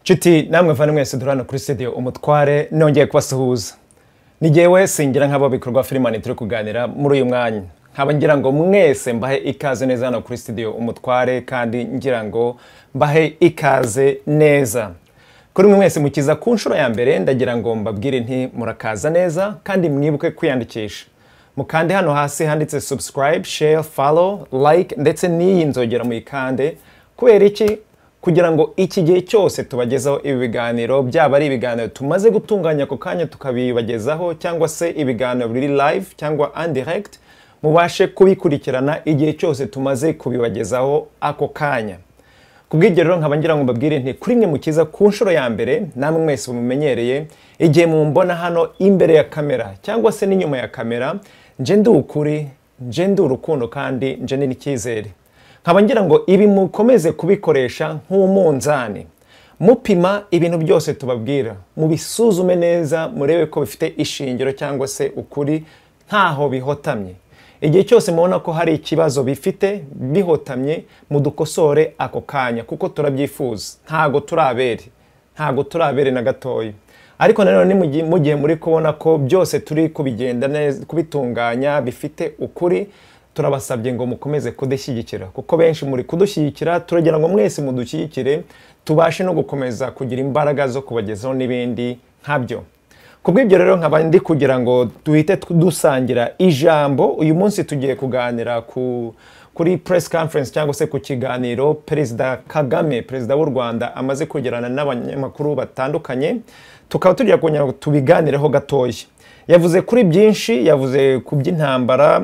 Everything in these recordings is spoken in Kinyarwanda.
Nshuti namwe mvana mwese duhana kuri studio Umutware, nongeye kubasuhuza. Ni jyewe singira nk'abo bikorwa Filimani turi kuganira muri uyu mwanya. Nkaba ngira ngo mwese mbahe ikaze neza hano kuri studio Umutware, kandi ngira ngo mbahe ikaze neza. Kuri mwe mwese mukiza ku nshuro ya mbere, ndagira ngo mbabwire nti murakaza neza, kandi mwibuke kwiyandikisha. Mukande hano hasi handitse subscribe, share, follow, like ndetse n'iyi nzogera muyikande. Kubera iki? Kugira ngo iki gihe cyose tubagezaho ibi biganiro, byaba ari ibiganiro tumaze gutunganya ako kanya tukabibagezaho, cyangwa se ibiganiro biri live cyangwa en direct, mubashe kubikurikirana igihe cyose tumaze kubibagezaho ako kanya. Kubw'ibyo rero nkaba ngira ngo mbabwire nti kuri mwe mukiza ku nshuro ya mbere, namwe mwese mumenyereye, igihe mumbona hano imbere ya kamera cyangwa se n'inyuma ya kamera, nje ndi ukuri, nje ndi urukundo kandi nje ni n'icyizere. Nkaba ngira ngo ibi mukomeze kubikoresha nk'umunzani, mupima ibintu byose tubabwira, mubisuzume neza, murebe ko bifite ishingiro cyangwa se ukuri, ntaho bihotamye. Igihe cyose mubona ko hari ikibazo bifite bihotamye, mudukosore ako kanya, kuko turabyifuza. Ntago turabere, ntago turabere na gatoya. Ariko nanone mu gihe muri kubona ko byose turi kubigenda neza, kubitunganya bifite ukuri, turabasabye ngo mukomeze kudushyigikira, kuko benshi muri kudushyigikira. Turagira ngo mwese mudushyigikire, tubashe no gukomeza kugira imbaraga zo kubagezaho n'ibindi nkabyo. Kubw'ibyo rero nkaba ndi kugira ngo duhite dusangira ijambo. Uyu munsi tugiye kuganira kuri press conference cyangwa se ku kiganiro Perezida Kagame, Perezida w'u Rwanda, amaze kugirana n'abanyamakuru batandukanye, tukaba tugiye kugira ngo tubiganireho gatoya. Yavuze kuri byinshi, yavuze ku by'intambara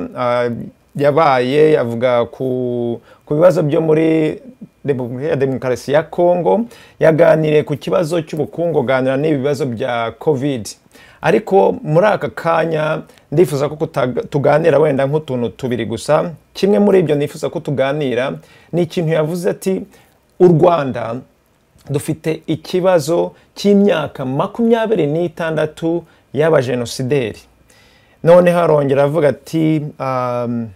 yabaye, yavuga ku bibazo byo muri Repubulika ya Demokarasi ya Kongo, yaganiriye ku kibazo cy'ubukungu, aganira n'ibibazo bya Covid. Ariko muri aka kanya ndifuza ko tuganira wenda nk'utuntu tubiri gusa. Kimwe muri ibyo nifuza ko tuganira ni ikintu yavuze ati u Rwanda dufite ikibazo cy'imyaka 26 y'abajenosideri. Noneho arongera avuga ati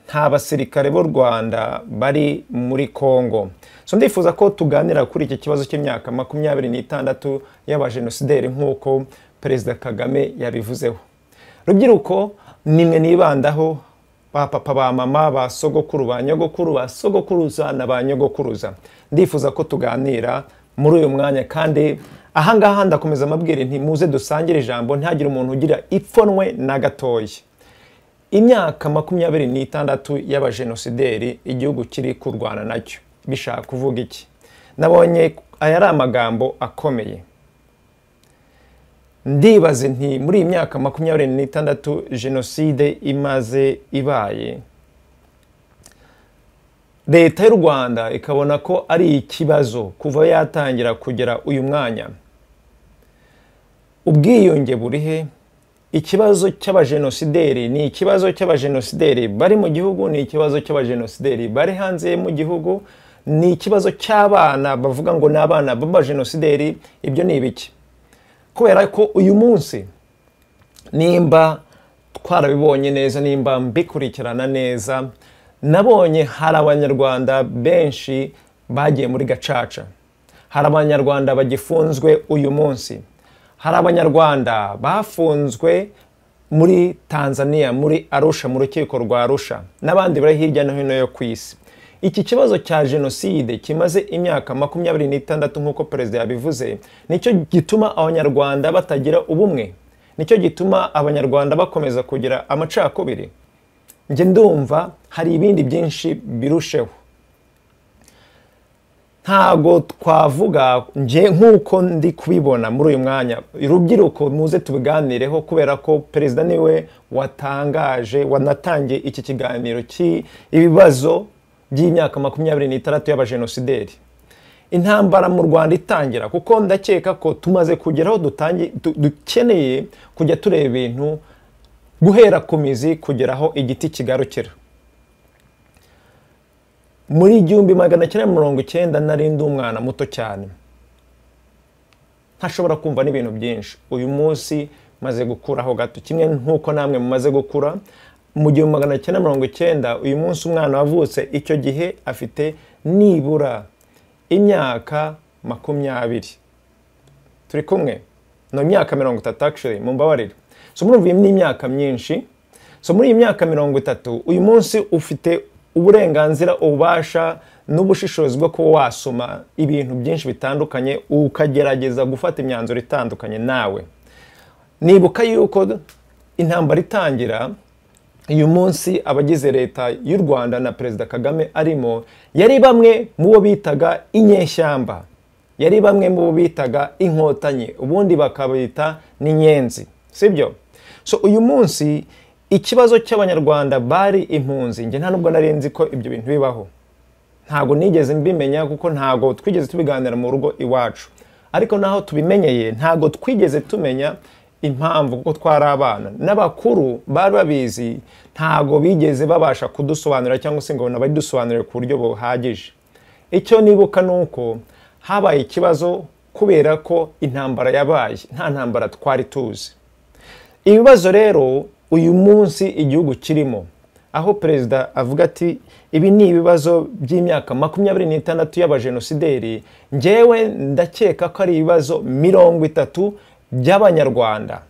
nta basirikare b'u Rwanda bari muri Kongo. So ndifuza ko tuganira kuri iki kibazo cy'imyaka 26 y'abajenosideri nk'uko Perezida Kagame yabivuzeho. Rubyiruko, nimwe nibandaho, ba papa, ba mama, ba sogokuru, ba nyogokuru, ba sogokuruza na ba nyogokuruza. Ndifuza ko tuganira muri uyu mwanya, kandi ahangaha ndakomeza amabwire nti muze dusangire ijambo, ntihagire umuntu ugira ipfunwe na gatoya. Imyaka 26 y'abajenosideri igihugu kiri kurwana nacyo, bishaka kuvuga iki? Nabonye aya ari amagambo akomeye. Ndibaze nti muri iyi myaka 26 jenoside imaze ibaye, Leta y'u Rwanda ikabona ko ari ikibazo kuva yatangira kugera uyu mwanya. Ubwiyunge burihe? Ikibazo cy'abajenosideri ni ikibazo cy'abajenosideri bari mu gihugu, ni ikibazo cy'abajenosideri bari hanze mu gihugu, ni ikibazo cy'abana bavuga ngo n'abana b'abajenosideri. Ibyo ni ibiki? Kubera ko uyu munsi nimba twarabibonye neza, nimba mbikurikirana neza, nabonye hari abanyarwanda benshi bagiye muri gacaca, hari abanyarwanda bagifunzwe uyu munsi, hari abanyarwanda bafunzwe muri Tanzania, muri Arusha, mu rukiko rwa Arusha, n'abandi bari hirya no hino yo ku isi. Iki kibazo cya jenoside kimaze imyaka 26 nk'uko perezida yabivuze, nicyo gituma abanyarwanda batagira ubumwe, nicyo gituma abanyarwanda bakomeza kugira amacakubiri. Njye ndumva hari ibindi byinshi birusheho. Ntago twavuga nje nk'uko ndi kubibona muri uyu mwanya. Urubyiruko muze tubiganireho, kubera ko perezida niwe watangaje, wanatangiye iki kiganiro cy'ibibazo by'imyaka 26 y'abajenosideri. Intambara mu Rwanda itangira, kuko ndakeka ko tumaze kugeraho dukeneye kujya tureba ibintu guhera ku mizi kugeraho igiti kigarukira. Muri 1990 nari ndi umwana muto cyane, ntashobora kumva n'ibintu byinshi. Uyu munsi maze gukuraho gato, kimwe nk'uko namwe mumaze gukura. Mu 1990, uyu munsi umwana wavutse icyo gihe afite nibura imyaka 20. Turi kumwe? No, imyaka 30 actually, mumbabarire. So murumva iyi ni imyaka myinshi. So muri iyi myaka 30, uyu munsi ufite uburenganzira, ububasha n'ubushishozi bwo kuba wasoma ibintu byinshi bitandukanye, ukagerageza gufata imyanzuro itandukanye nawe. Nibuka yuko intambara itangira, uyu munsi abagize leta y'u Rwanda na Perezida Kagame arimo, yari bamwe mu bo bitaga inyeshyamba, yari bamwe mu bo bitaga inkotanyi, ubundi bakabita n'inyenzi, sibyo? So uyu munsi ikibazo cy'Abanyarwanda bari impunzi, njye nta nubwo nari nzi ko ibyo bintu bibaho, ntago nigeze mbimenya kuko ntago twigeze tubiganira mu rugo iwacu. Ariko naho tubimenyeye ntago twigeze tumenya impamvu, kuko twari abana, n'abakuru bari babizi ntago bigeze babasha kudusobanurira cyangwa se ngo nabadusobanurire ku buryo buhagije. Icyo nibuka nuko habaye ikibazo kubera ko intambara yabaye, nta ntambara twari tuzi. Ibibazo rero uyu munsi igihugu kirimo, aho perezida avuga ati ibi ni ibibazo by'imyaka 26 y'abajenosideri, njyewe ndakeka ko ari ibibazo 30 by'Abanyarwanda,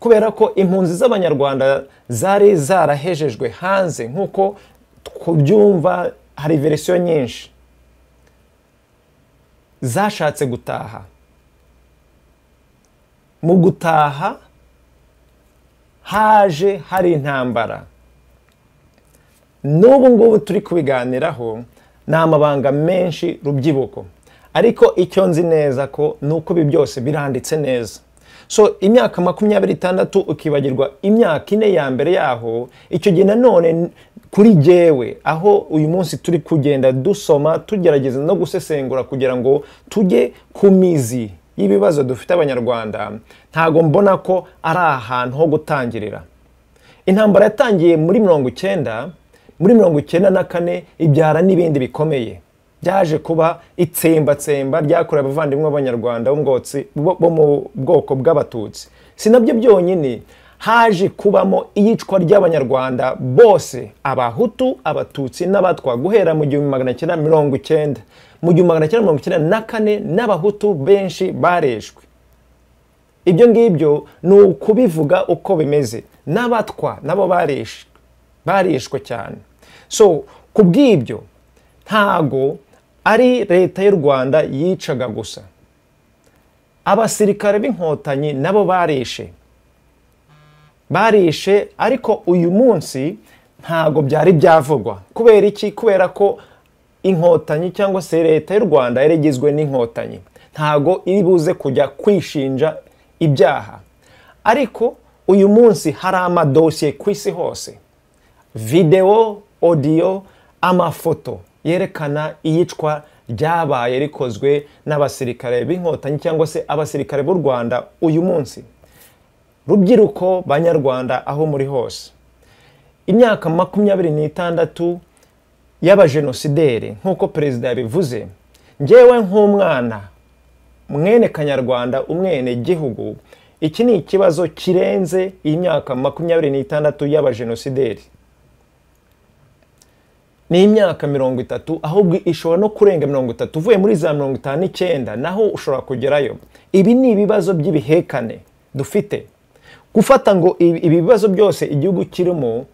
kubera ko impunzi z'Abanyarwanda zari zarahejejwe hanze. Nk'uko tubyumva hari verisiyo nyinshi zashatse gutaha. Mu gutaha haje hari intambara. N'ubu ngubu turi kubiganiraho ni amabanga menshi rubyibuko, ariko icyo nzi neza ko nuko ibi byose biranditse neza. So imyaka 26 ukibagirwa imyaka 4 ya mbere yaho, icyo gihe nanone kuri jewe aho uyu munsi turi kugenda dusoma tugerageza no gusesengura kugira ngo tujye ku mizi y'ibibazo dufite Abanyarwanda, ntago mbona ko ari ahantu ho gutangirira. Intambara yatangiye muri 90, muri 94 ibyara n'ibindi bikomeye byaje kuba itsembatsemba ryakorewe abavandimwe b'Abanyarwanda bo mu bwoko bw'Abatutsi. Si nabyo byonyine, haje kubamo iyicwa ry'Abanyarwanda bose, Abahutu, Abatutsi n'Abatwa, guhera mu 1990. Mu 1994 n'Abahutu benshi bareshwe. Ibyo ngibyo ni ukubivuga uko bimeze. N'Abatwa nabo barishwe cyane. So kubw'ibyo ntago ari leta y'u Rwanda yicaga gusa, abasirikare b'inkotanyi nabo barishe, ariko uyu munsi ntago byari byavugwa. Kubera iki? Kubera ko inkotanyi cyangwa se leta y'u Rwanda yarigizwe n'inkotanyi, ntago iri buze kujya kwishinja ibyaha. Ariko uyu munsi hari amadosiye ku isi hose, video, audio, amafoto yerekana iyicwa ryabaye rikozwe n'abasirikare b'inkotanyi cyangwa se abasirikare b'u Rwanda uyu munsi. Rubyiruko Banyarwanda aho muri hose, imyaka 26 y'abajenosideri nk'uko perezida yabivuze, njyewe nk'umwana mwene Kanyarwanda, umwene gihugu, iki ni ikibazo kirenze imyaka 26 y'abajenosideri. Ni imyaka 30, ahubwo ishobora no kurenga 30, uvuye muri za 59 naho ushobora kugerayo. Ibi ni ibibazo by'ibihekane dufite. Gufata ngo ibi bibazo byose igihugu kirimo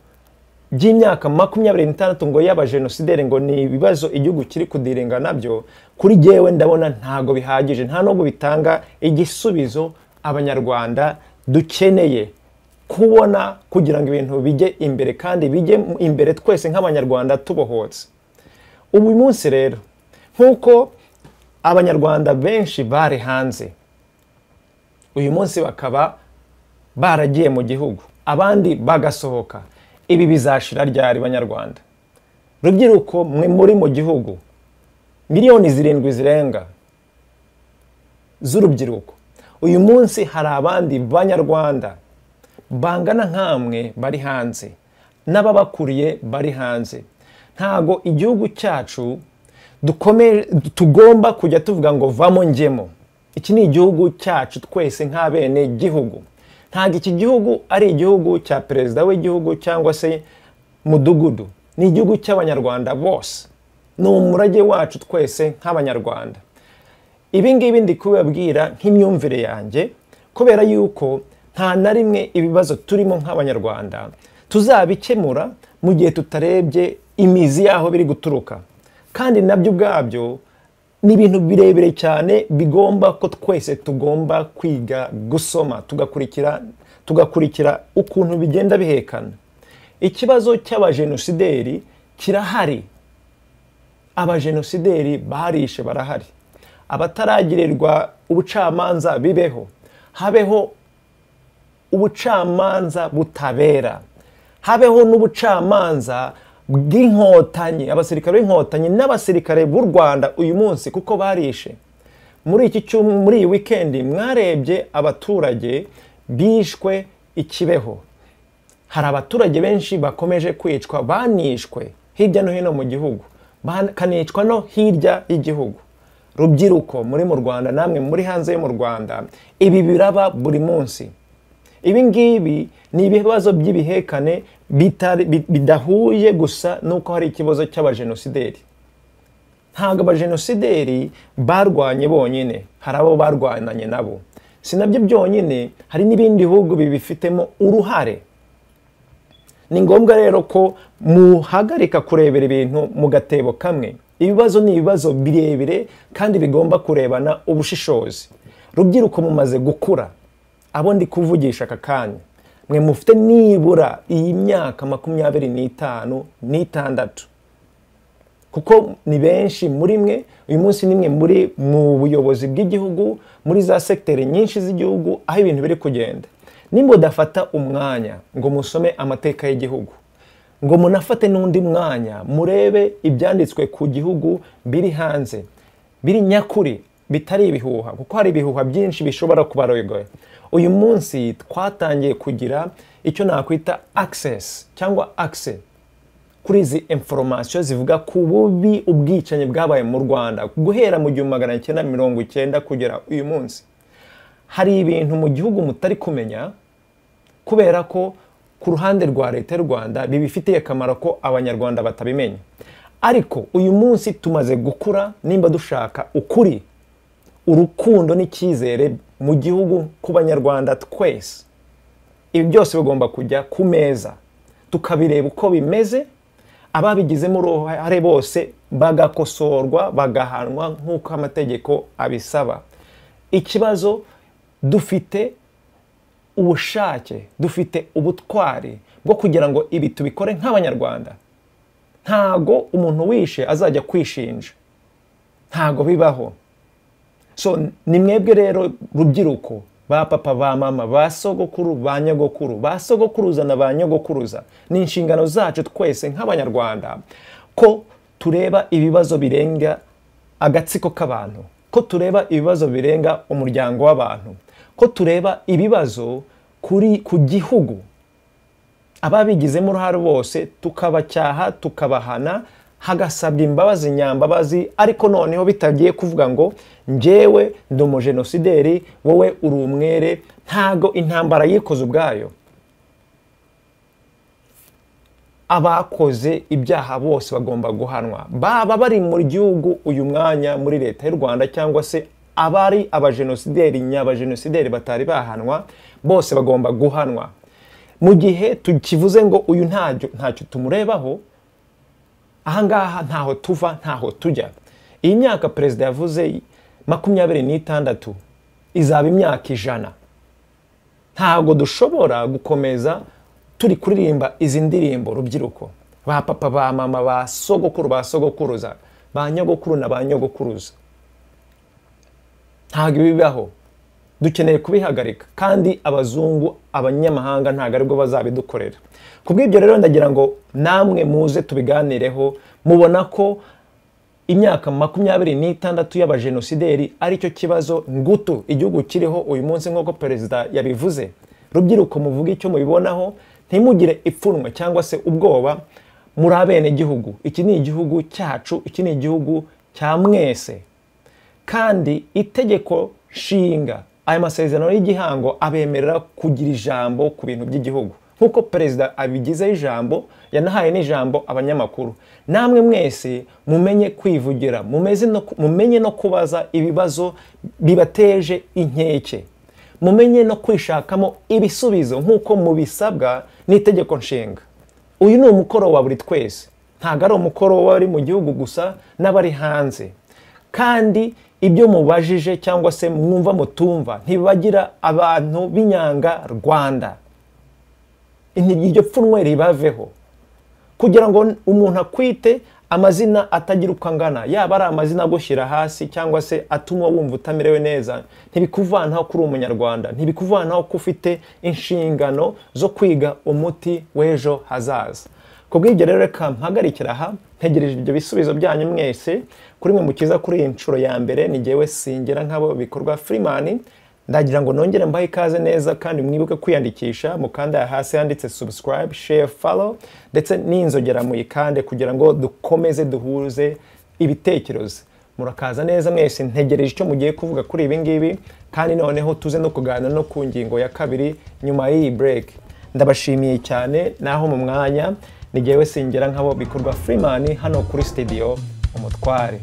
by'imyaka 26 ngo y'abajenosideri ngo ni ibibazo igihugu kiri kudiringa nabyo, kuri jewe ndabona ntago bihagije, nta nubwo bitanga igisubizo Abanyarwanda dukeneye kubona kugira ngo ibintu bijye imbere, kandi bijye imbere twese nk'Abanyarwanda tubohotse. Ubu munsi rero nkuko Abanyarwanda benshi bari hanze, uyu munsi bakaba baragiye mu gihugu, abandi bagasohoka, ibi bizashira ryari Banyarwanda? Rubyiruko mwe muri mu gihugu, miliyoni 7 zirenga z'urubyiruko, uyu munsi hari abandi Banyarwanda bangana nkamwe bari hanze, n'ababakuriye bari hanze. Ntago igihugu cyacu tugomba kujya tuvuga ngo vamo njyemo. Iki ni igihugu cyacu twese nk'abene gihugu. Ntago iki gihugu ari igihugu cya perezida w'igihugu cyangwa se mudugudu, ni igihugu cy'Abanyarwanda bose, ni umurage wacu twese nk'Abanyarwanda. Ibi ngibi ndi kubabwira nk'imyumvire yanjye, kubera yuko nta na rimwe ibibazo turimo nk'Abanyarwanda tuzabikemura mu gihe tutarebye imizi yaho biri guturuka. Kandi nabyo ubwabyo ni ibintu birebire cyane bigomba ko twese tugomba kwiga gusoma, tugakurikira ukuntu bigenda bihekana. Ikibazo cy'abajenosideri kirahari. Abajenosideri barishe barahari. Abataragirirwa ubucamanza bibeho, habeho ubucamanza butabera, habeho n'ubucamanza bw'inkotanyi, abasirikare b'inkotanyi n'abasirikare b'u Rwanda uyu munsi, kuko barishe. Muri iki cyumweru, muri iyi weekend, mwarebye abaturage bishwe i Kibeho. Hari abaturage benshi bakomeje kwicwa, banishwe hirya no hino mu gihugu, bakanicwa no hirya y'igihugu. Rubyiruko muri mu Rwanda namwe muri hanze yo mu Rwanda, ibi biraba buri munsi. Ibi ngibi ni ibibazo by'ibihekane bidahuye gusa nuko hari ikibazo cy'abajenosideri. Ntabwo abajenosideri barwanye bonyine, hari abo barwananye nabo. Si nabyo byonyine, hari n'ibindi bihugu bibifitemo uruhare. Ni ngombwa rero ko muhagarika kurebera ibintu mu gatebo kamwe. Ibibazo ni ibibazo birebire kandi bigomba kurebana ubushishozi. Rubyiruko mumaze gukura, abo ndi kuvugisha aka kanya, mwe mufite nibura iyi myaka 25 n'itandatu, kuko ni benshi muri mwe uyu munsi, nimwe muri mu buyobozi bw'igihugu, muri za sekiteri nyinshi z'igihugu aho ibintu biri kugenda. Nimba udafata umwanya ngo musome amateka y'igihugu, ngo munafate n'undi mwanya murebe ibyanditswe ku gihugu biri hanze, biri nyakuri, bitari ibihuha, kuko hari ibihuha byinshi bishobora kubarogoya. Uyu munsi twatangiye kugira icyo nakwita access cyangwa access kuri izi information zivuga ku bubi ubwicanyi bwabaye mu Rwanda guhera mu 1990 kugera uyu munsi. Hari ibintu mu gihugu mutari kumenya kubera ko ku ruhande rwa leta y'u Rwanda bibifitiye akamaro ko Abanyarwanda batabimenya. Ariko uyu munsi tumaze gukura, nimba dushaka ukuri, urukundo n'icyizere mu gihugu ku Banyarwanda twese, ibi byose bigomba kujya ku meza, tukabireba uko bimeze, ababigizemo uruhare bose bagakosorwa, bagahanwa nk'uko amategeko abisaba. Ikibazo dufite ubushake, dufite ubutwari bwo kugira ngo ibi tubikore nk'Abanyarwanda. Ntago umuntu wishe azajya kwishinja, ntago bibaho. So ni mwebwe rero rubyiruko, ba papa, ba mama, ba sogokuru, ba nyogokuru, ba sogokuruza na ba nyogokuruza, ni inshingano zacu twese nk'Abanyarwanda ko tureba ibibazo birenga agatsiko k'abantu, ko tureba ibibazo birenga umuryango w'abantu, ko tureba ibibazo ku gihugu. Ababigizemo uruhare bose tukabacyaha, tukabahana, hagasabwa imbabazi nyambabazi, ariko noneho bitagiye kuvuga ngo njyewe ndi umujenosideri, wowe uri umwere. Ntago intambara yikoze ubwayo. Abakoze ibyaha bose bagomba guhanwa, baba bari mu gihugu uyu mwanya muri leta y'u Rwanda cyangwa se abari abajenosideri nyabajenosideri batari bahanwa, bose bagomba guhanwa. Mu gihe tukivuze ngo uyu ntacyo tumurebaho, ahangaha ntaho tuva ntaho tujya. Iyi myaka perezida yavuze 26 izaba imyaka 100. Ntago dushobora gukomeza turi kuririmba izi ndirimbo rubyiruko, ba papa, ba mama, ba sogokuru, ba sogokuruza, ba nyogokuru na ba nyogokuruza. Ntago bibaho. Dukeneye kubihagarika, kandi abazungu, abanyamahanga ntago aribwo bazabidukorera. Kubw'ibyo rero ndagira ngo namwe muze tubiganireho. Mubona ko imyaka 26 y'abajenosideri aricyo kibazo ngutu igihugu kiriho uyu munsi nk'uko perezida yabivuze. Rubyiruko muvuge icyo mubibonaho, ntimugire ipfunwe cyangwa se ubwoba, muri abene gihugu. Iki ni igihugu cyacu, iki ni igihugu cya mwese. Kandi itegeko nshinga, aya masezerano y'igihango abemerera kugira ijambo ku bintu by'igihugu. Nk'uko perezida abigizeho ijambo, yanahaye n'ijambo abanyamakuru. Namwe mwese mumenye kwivugira, mumenye no kubaza ibibazo bibateje inkeke, mumenye no kwishakamo ibisubizo nk'uko mubisabwa n'itegeko nshinga. Uyu ni umukoro wa buri twese, ntabwo ari umukoro w'abari mu gihugu gusa n'abari hanze. Kandi ibyo mubajije cyangwa se mwumva mutumva ntibagira abantu b'inyanga Rwanda, iryo pfunwe ribaveho, kugira ngo umuntu akwite amazina atagira uko angana, yaba ari amazina agushyira hasi cyangwa se atuma wumva utamerewe neza, ntibikuvanaho kuri umunyarwanda, ntibikuvanaho ko ufite inshingano zo kwiga umuti w'ejo hazaza. Ku bw'ibyo rero reka mpagarikira aha, ntegereje ibyo bisubizo byanyu mwese. Kuri mwe mukiza kuri iyi nshuro ya mbere, ni jyewe Singira Nkabo Bikorwa Freeman. Ndagira ngo nongere mbahe ikaze neza, kandi mwibuke kwiyandikisha mukanda hasi handitse subscribe, share, follow, ndetse n'inzogera muyikande kugira ngo dukomeze duhuze ibitekerezo. Murakaza neza mwese, ntegereje icyo mugiye kuvuga kuri ibi ngibi, kandi noneho tuze no kuganira no ku ngingo ya kabiri nyuma y'iyi break. Ndabashimiye cyane, naho mu mwanya ni jyewe Singira Nkabo Bikorwa Freeman hano kuri studio Umutware.